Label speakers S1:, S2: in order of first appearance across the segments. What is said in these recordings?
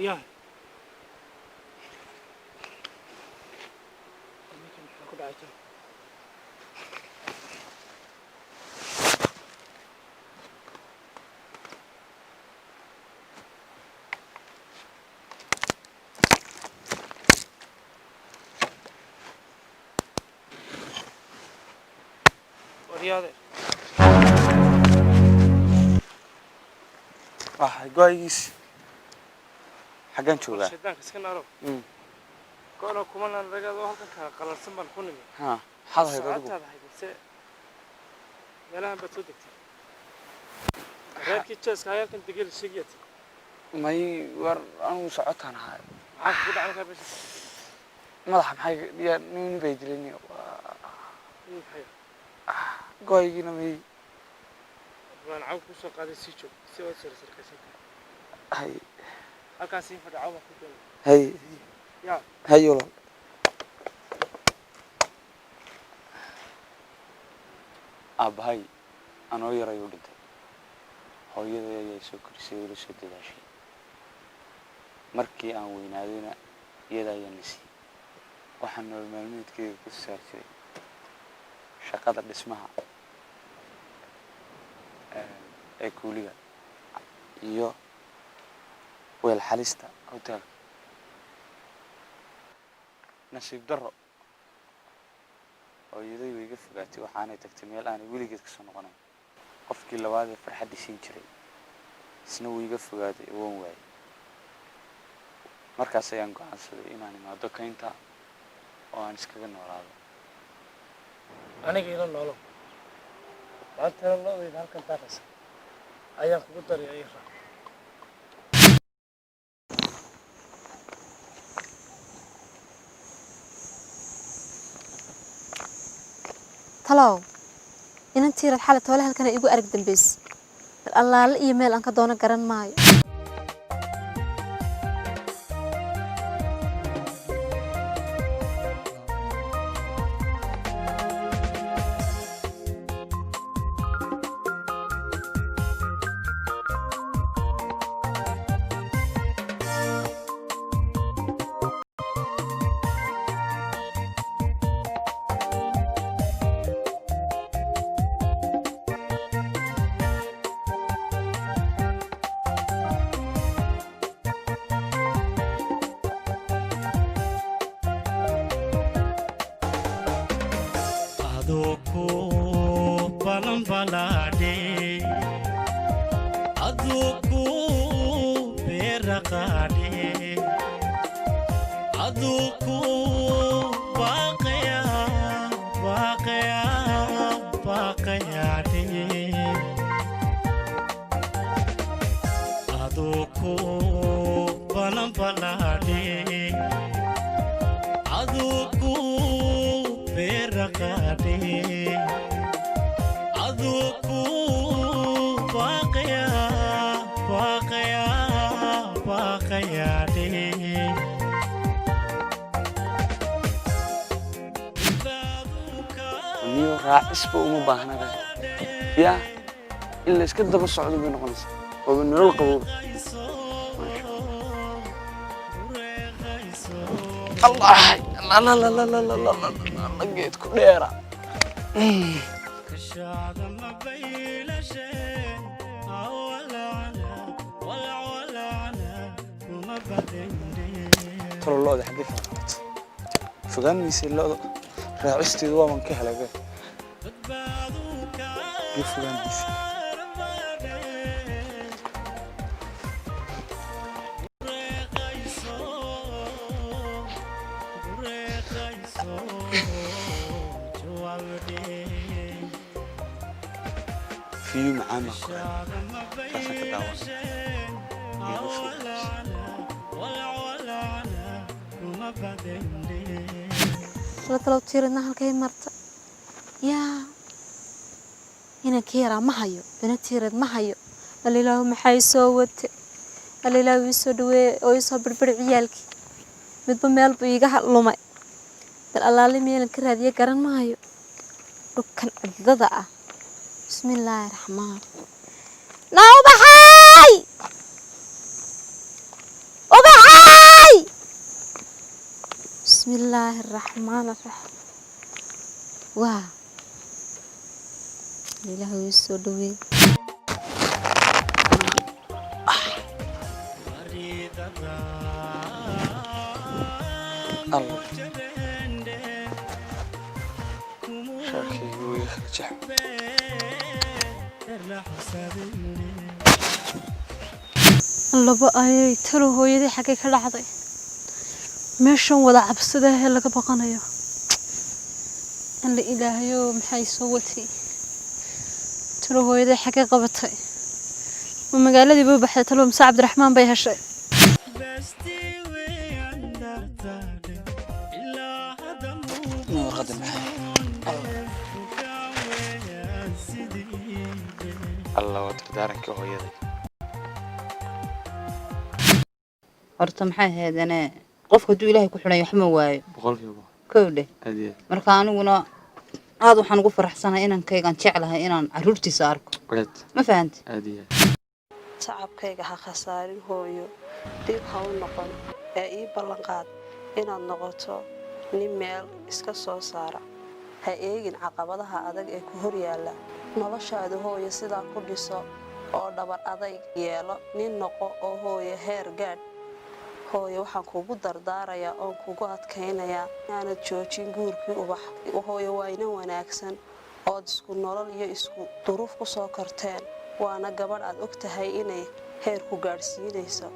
S1: Waryahan, ninkan maxaa ku dhacay tan? Waryaade.
S2: Waxay go-aygiis xaggan joogaa.
S1: Shaydaanka iska naaro. Go'na kumanaan ragaad oo halkan kala qalalsan baan ku nimi.
S2: Ha, maxaad ahayd adigu?
S1: Socotaad ahayd mise meelahan baad soo degtay? Reerkii jeeska ayaa halkan degel sheegayat.
S2: May, war anugu socotaan ahay.
S1: Maxaa kugu dhacay markaa meesha?
S2: Madaxa maxay yaa nin bay dilan.
S1: Maxay?
S2: Go-aygiina may.
S1: Waan caw kuu soo qaaday, sii joog si ood soo sarkaysan tahay.
S2: Hay.
S1: Halkaas sii fadhi, caw baan ku keenay.
S2: Hay.
S1: Yaa.
S2: Hay walaal. Aabbahay anoo yar ayuu dhintay. Hooyaday ayaa soo korisay oo ila soo dadaashay. Markii aan weynaadayna iyada ayaa na siiyey. Waxaan nolol maalmeedkeyga ku saar jiray shaqada dhismaha ee kuuliga iyo weel xalista hotelka. Nasiib darro, hooyaday way iga fogaatay, waxaanay tagtay meel aanay weligeed kasoo noqonayn. Qofkii labaad ee farxadda siin jiray isna wuu iga fogaaday oo waan waayay. Markaas ayaan go'aansaday inaan imaado kaynta oo aan iskaga noolaado.
S1: Aniga ila noolow. Maantana lo'dayda halkan daaqaysa ayaan kugu daraya, ii raac.
S3: Talow inantiirad xalay toole halkana igu arag dambayse, bal allaale iyo meel aan ka doono garan maayo.
S4: Aduku balanbalaadhe, aduku beeraqaadhe, aduku baaqaya baaqaya baaqayaadhe, aduku balanbalaadhe, aduku beeraqaadhe, aduku baaqaya baaqaya baaqayaadhe.
S2: Niyo raacisba uma baahnada yaa in la iska daba socdo bay noqonaysaa, waaba nolol qabowba. Allah allah, geed ku dheera.
S4: Kashaada ma baylashe awalana walawalana kuma badende.
S2: Talo lo'da xaggee kala qabato? Fogaan mayse lo'da raacisteedu, waaban ka helay be. Xaggee fogaan mayse? Fiyu macaan baan ku helay, kaasaan ka daawanaya. Iigu fogaan.
S3: La talow tiiradna halkay marta? Yaa inankii yaraa ma hayo, inantiirad ma hayo. Alilaahu maxay soo wate? Alilaahu ii soo dhaweeye oo ii soo birbiri. Ciyaalkii midba meel buu iiga lumay, bal allaale meelan ka raadiye garan maayo dhulkan cidlada ah. Bismillaahi raxmaan. Naa ubaxay, ubaxay. Bismillaahi araxmaan araxiim. Waa Ilaahu ii soo dhaweey.
S2: Alla, shaarkayga wuu iga kala jeex.
S3: Laba ayay talo, hooyadii xaggay ka dhacday? Meeshan wada cabsida ee laga baqanayo. Alla Ilaahayo, maxay soo watay? Talo hooyadii xaggay qabatay? Ma magaaladii buu baxday talo, mise Cabdiraxmaan bay heshay?
S2: Warqadda maxay? Alla, waa dardaarankii hooyaday.
S5: Horta maxay ahaydane, qofka hadduu Ilaahay ku xidhay waxma waayo.
S2: 100%.
S5: Kow dheh.
S2: Aad iyo aad.
S5: Marka aniguna aad waxaan ugu faraxsanahay inankaygaan jeclahay inaan carruurtiisa arko.
S2: Aad.
S5: Ma fahanti?
S2: Aad iyo aad.
S6: Tacabkayga ha khasaarin hooyo, dib ha u noqon ee ii ballanqaad inaad noqoto nin meel iska soo saara. Ha eegin caqabadaha adag ee ku hor yaalla noloshaada hooyo. Sidaa ku dhiso oo dhabar adayg yeelo, nin noqo oo hooyo heer gaadh. Hooyo, waxaan kugu dardaarayaa oon kugu adkaynayaa inaanad joojin guurkii Ubax. Hooyo, waa ina wanaagsan ood isku nolol iyo isku duruuf ku soo korteen, waana gabadh aad og tahay inay heer ku gaadhsiinayso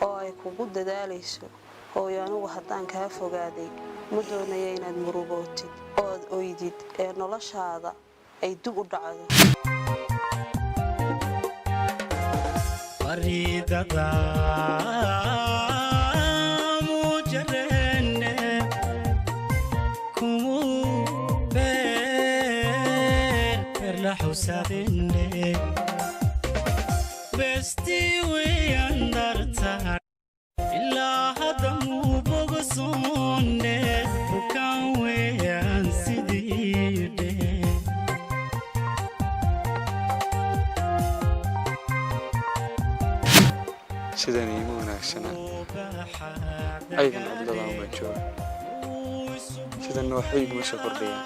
S6: oo ay kugu dadaalayso. Hooyo, anigu haddaan kaa fogaaday ma doonaya inaad murugootid ood oydid ee noloshaada ay dib u dhacdo.
S4: Faridada mujarene kumu ber perla xusadene besti weyandarta ilaa hadda muu bogosonde bukaan weyan sidii dhe.
S2: Sidan iima wanaagsana. Aygan cidladan baan jooga, sidanna waxba iguma soo kordhayaan.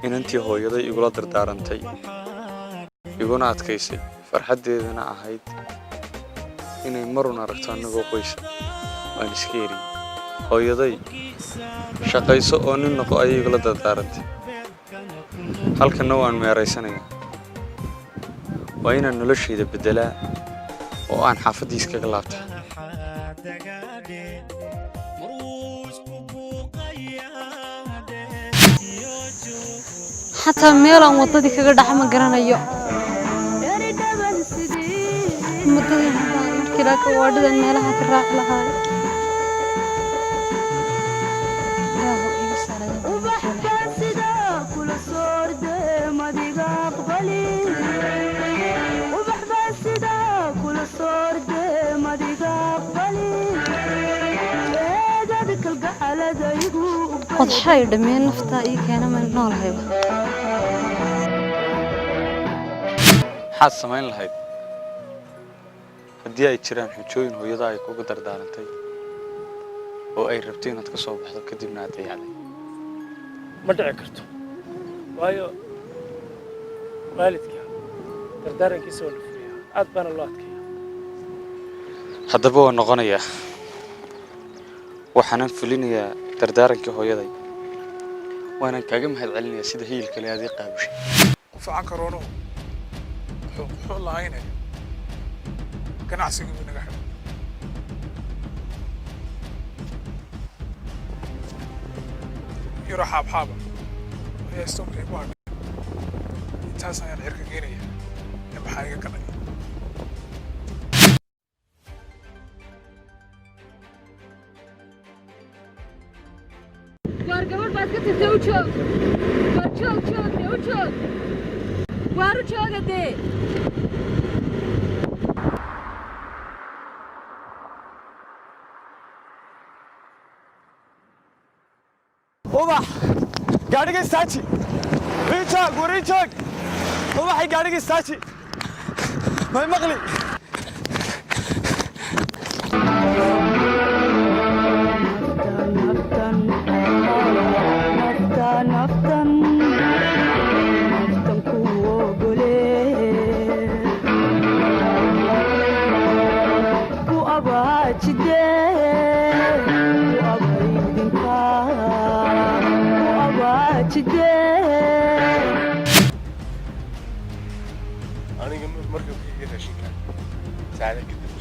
S2: Inantii hooyaday igula dardaarantay, iguna adkaysay, farxaddeedana ahayd inay marun aragto annagoo qoysa, waan iska eriyey. Hooyaday shaqayso oo nin noqo ayay igula dardaarantay, halkanna waan meeraysanayaa. Waa inaan noloshayda beddelaa oo aan xaafaddii iskaga laabtaa.
S3: Xataa meelaan waddadii kaga dhaca ma garanayo. Muddadii haddaan markii laa gawaadhidan meelaha ka raaci lahaa. Ilaahu iga saaray. Qodxay dhameen naftaa ii keena, maan noolahayba.
S2: Maxaad samayn lahayd haddii ay jiraan xujooyin hooyada ay kugu dardaarantay oo ay rabtay inaad ka soo baxdo, kadibna aad dayacday?
S1: Ma dhici karto, waayo waalidka dardaarankiisa waa la fuliyaa, aad baana loo adkeeyaa.
S2: Haddaba waa noqonayaa, waxaanan fulinayaa dardaarankii hooyaday, waanan kaaga mahad celinayaa sida hiilkale aad ii qaabishay.
S7: Qufacan karoonuhu wuxuu quxuu lahayne ganacsigii buu naga xidhay. Yaro xaabxaaba ayaa istoonka igu hadhay, intaas ayaan cirka geenaya ee maxaa iga galay?
S3: Waar gabadh baad ka tagtay, u joog! Waar joog, joogde, u joog! Waar u jooga dee!
S8: Ubax, gaadhiga istaaji! Ii joog, war ii joog! Ubaxay, gaadhiga istaaji! May maqli?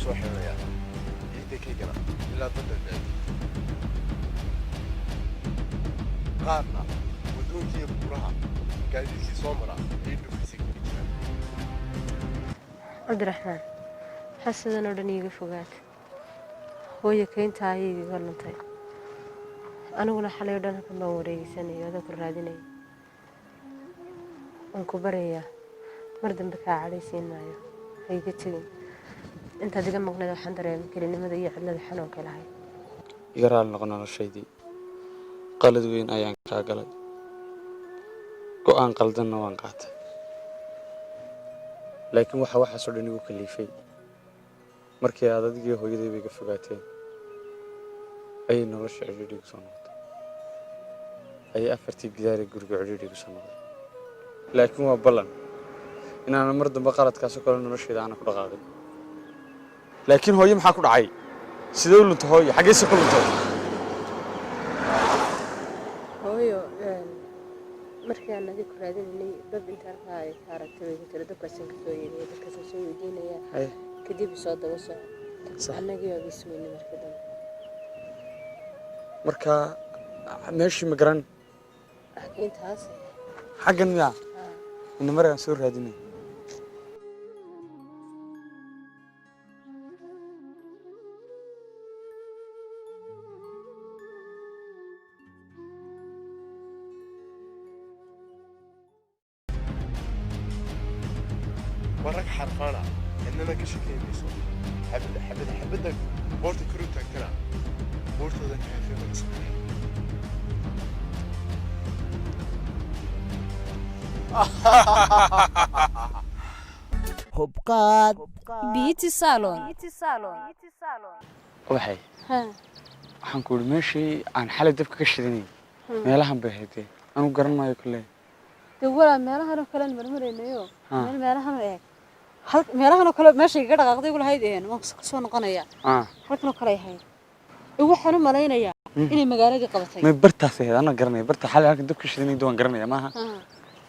S9: soo xidhanayaa ciidankaygana ilaa badda dheer. Qaarna waddooyinka iyo buuraha gaadiidkii soo mara ayay dhufaysay kaga jiraan.
S6: Cabdiraxmaan, maxaa sidan oo dhan iiga fogaata? Hooyo keynta ayay igaga luntay, aniguna xalay oo dhan halkan baan wareegeysanaya adoo ku raadinaya. Waan ku baryayaa, mar dambe kaa cadhaysiin maayo, ha iga tegin. Intaad iga maqnayd waxaan dareemay kelinimada iyo cidlada xanuunka lahayd.
S2: Iga raali noqo noloshaydii. Qalad weyn ayaan kaa galay, go'aan qaldanna waan qaatay, laakiin waxa waxaasoo dhan igu kaliifay markii aad adigii hooyadayba iga fogaateen ayay nolosha cidhiidhi igu soo noqotay, ayay afartii gidaar ee guriga cidhiidhi igu soo noqday. Laakiin waa ballan inaanan mar dambe qaladkaasoo kale noloshayda aanan ku dhaqaaqin. Laakiin hooyo maxaa ku dhacay? Sidee u luntay hooyo? Xaggeyse ku luntay?
S6: Hooyo markii aan adiga ku raadinaynay, dab inta halkaa ay ka aragtay bay ku tiri, dabkaasaan kasoo yeedhaya, dadkaasaan soo weydiinaya, kadib soo daba soco. Annagii waa is weynay markii dambe.
S2: Marka meeshii ma garan.
S6: Intaas.
S2: Xaggan miyaa ina markaan soo raadinay?
S9: Waa rag xarfaana, cidnana ka shekeynayso. Xabad xabad xabadda boorta kor u taagtana boortoodan kaafee laga sameeya.
S10: Hubqaad.
S3: Beauty salon.
S2: Waxay waxaan ku idhi, meeshii aan xalay dabka ka shidanayay meelahan bay ahayd dee, anigu garan maayo kolley.
S3: Dee walaa meelahan oo kale aan marmaraynayo.
S2: Ha.
S3: Meel meelahan oo eeg, hal meelahan oo kale meesha igaga dhaqaaqday igu lahayd een waan kasoo noqonayaa. Halkan oo kale ay ahayd. Ee waxaan u malaynayaa inay magaaladii qabatay.
S2: May, bartaas ahayd, anaa garanaya barta. Xalay halkan dabka shidanayay waan garanaya maaha.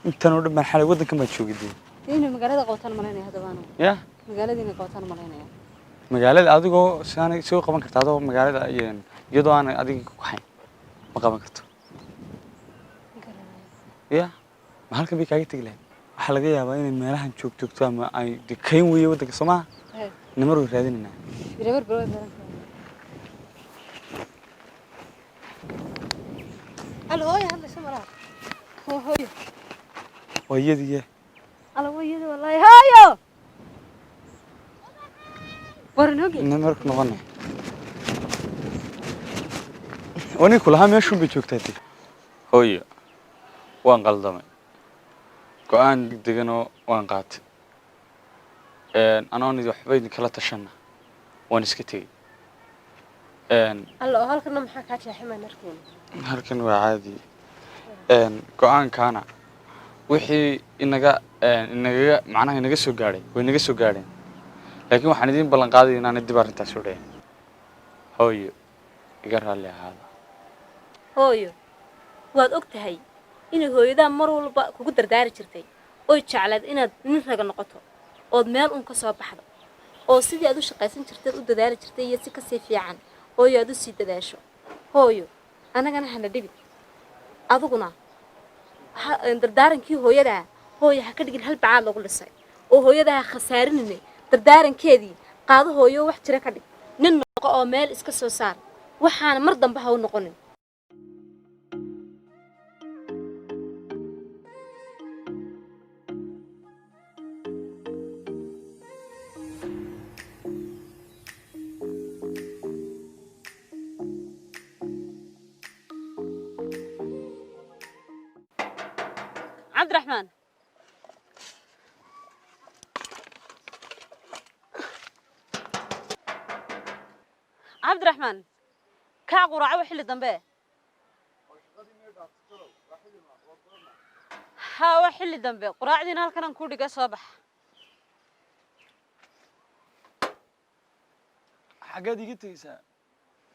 S2: Intan oo dhan baan xalay waddankan baan joogay dee.
S3: Dee inay magaalada qabataan malaynaya haddaba anigu.
S2: Ya?
S3: Magaaladii inay qabataan malaynaya.
S2: Magaalada adigoo sidaanay soo qaban karta, adoo magaalada iyadoo aanay adiga ku kaxayn ma qaban karto. Ya, ma halkan bay kaaga tegi lahayd? Waxaa laga yaabaa inay meelahan joog joogto ama ay dee kayn weeye waddanka, soo maaha?
S3: Hee.
S2: Nimar way raadinaynaa.
S3: Reer bal way baran. Al hooyo hadlaysa malaha. Hoo hooyo.
S2: Waa iyadiiye.
S3: Alla, waa iyadii wallaahi. Hooyo. Waran hogi.
S2: Nimar ku noqonay oo ninku lahaa meeshun bay joogtaa dee. Hooyo, waan qaldamay, go'aan degdeganoo waan qaatay, anoon idi waxba idinkala tashanna waan iska tegey.
S6: Alla, oo halkana maxaa kaa jeexay? Maan arkayna.
S2: Halkan waa caadi. Go'aankaana wixii inaga inagaga macnaha inaga soo gaadhay way inaga soo gaadheen, laakiin waxaan idiin ballan qaaday inaanay dib arrintaas u dhicin. Hooyo, iga raalli ahaada.
S3: Hooyo, waad og tahay inay hooyadaa mar walba kugu dardaari jirtay oy jeclayd inaad nin raga noqoto ood meel un ka soo baxdo, oo sidii aad u shaqaysan jirteed u dadaali jirtay iyo si kasii fiican hooyo aad u sii dadaasho. Hooyo, annagana hana dhibin, adiguna dardaarankii hooyadaa hooyo ha ka dhigin hal bacaad lagu dhisay, oo hooyadaa ha khasaarinine. Dardaarankeedii qaado hooyo, wax jira ka dhig, nin noqo oo meel iska soo saar, waxaana mar dambe ha u noqonin.
S6: Cabdiraxmaan. Cabdiraxmaan, kaa quraaco, waa xilli dambe. Ha, waa xilli dambe, quraacdiina halkan aan kuu dhigay, soo bax.
S8: Xaggeed iga tegeysaa?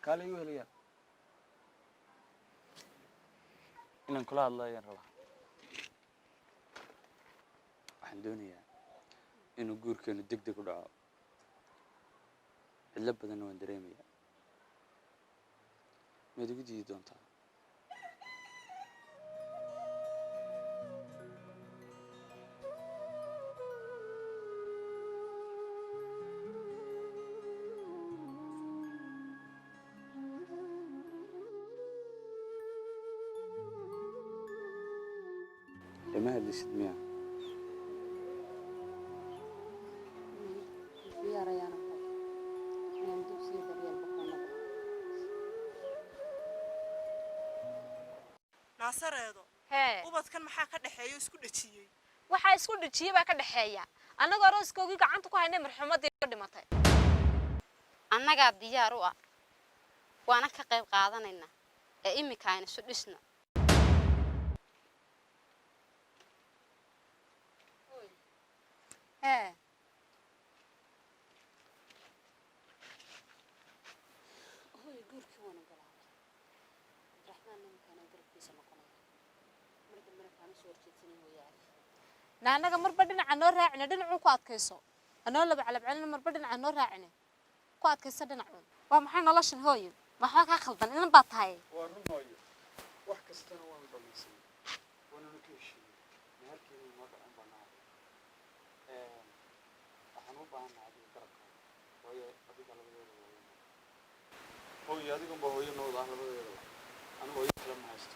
S8: Kaale igu helayaan
S2: Inaan kula hadlo ayaan rabaa. Waxaan doonayaa inuu guurkeenu deg deg u dhaco. Cidlo badanna waan dareemayaa. Miyaad igu diidi doontaa? Lama hadlisid miyaa?
S5: Diyaar ayaan ahay inaan dugsiga daryeel boqol noqdo.
S10: Naasareedo.
S3: Hee.
S10: Ubadkan maxaa ka dhexeeya oo isku dhejiyey?
S3: Waxaa isku dhejiyey baa ka dhexeeya annagoo arooskoogii gacanta ku haynay marxumadii ka dhimatay.
S11: Annagaa diyaar u ah, waana ka qayb qaadanaynaa ee iminka aynu isu dhisno.
S3: Hee.
S5: Hooy, guurkii waan ogolaaday. Cabdiraxmaan nimankaan garabkiisa noqonaya, mar dambena kaama soo horjeedsanay hooyo Cali.
S3: Na annaga marba dhinaca noo raacina, dhinacuu ku adkayso, anoo laba calabcelina, marba dhinaca noo raacina, ku adkayso dhinacuun. Waa maxay noloshan, hooyo? Waxba kaa khaldan, inan baa tahay.
S2: Waa run hooyo, wax kastana waanu dhammaysanay, waananu ka heshiinay, meherkeenu noo dhacin baa nahay. Waxaan u baahannahay adiga garabkaaga, waayo adiga labadeeda hooyo hooyo, adigunba hooyo nooda ah labadeedaba, anigu hooyo kale ma haysto.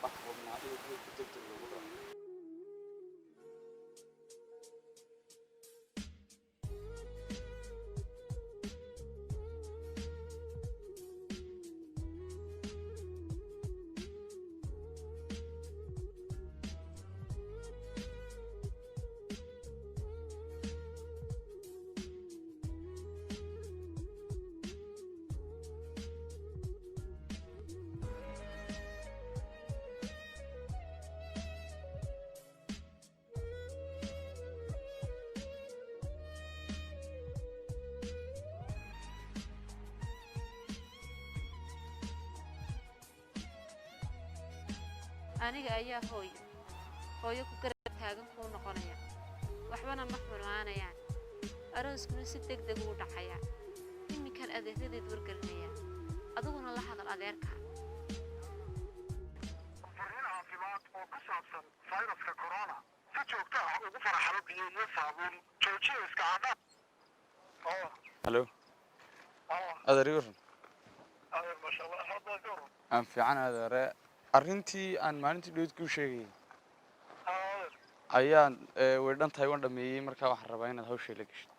S2: Waxaan rabnaa in guurka deg deg loogu dhaco.
S3: Aniga ayaa hooyo, hooyo ku garab taagan kuu noqonaya, waxbana ma xumaanayaan, arooskuna si deg deg uu dhacayaa. Iminkan adeeradeed wargelinaya, adiguna la hadal adeerka.
S12: Fariin caafimaad oo ku saabsan fayraska corona: si joogto ah ugu faraxalo biyo iyo saabuun, joojiya iska cadaan.
S2: Halo adeer, ii waran.
S12: Adeer, maasha Allah, hadda ka waran?
S2: Aan fiican adeere. Arrintii aan maalintii dhoweyd kuu sheegayay ayaan way dhan tahay, waan dhameeyey. Markaa waxaan rabaa inaad hawshay la geshid.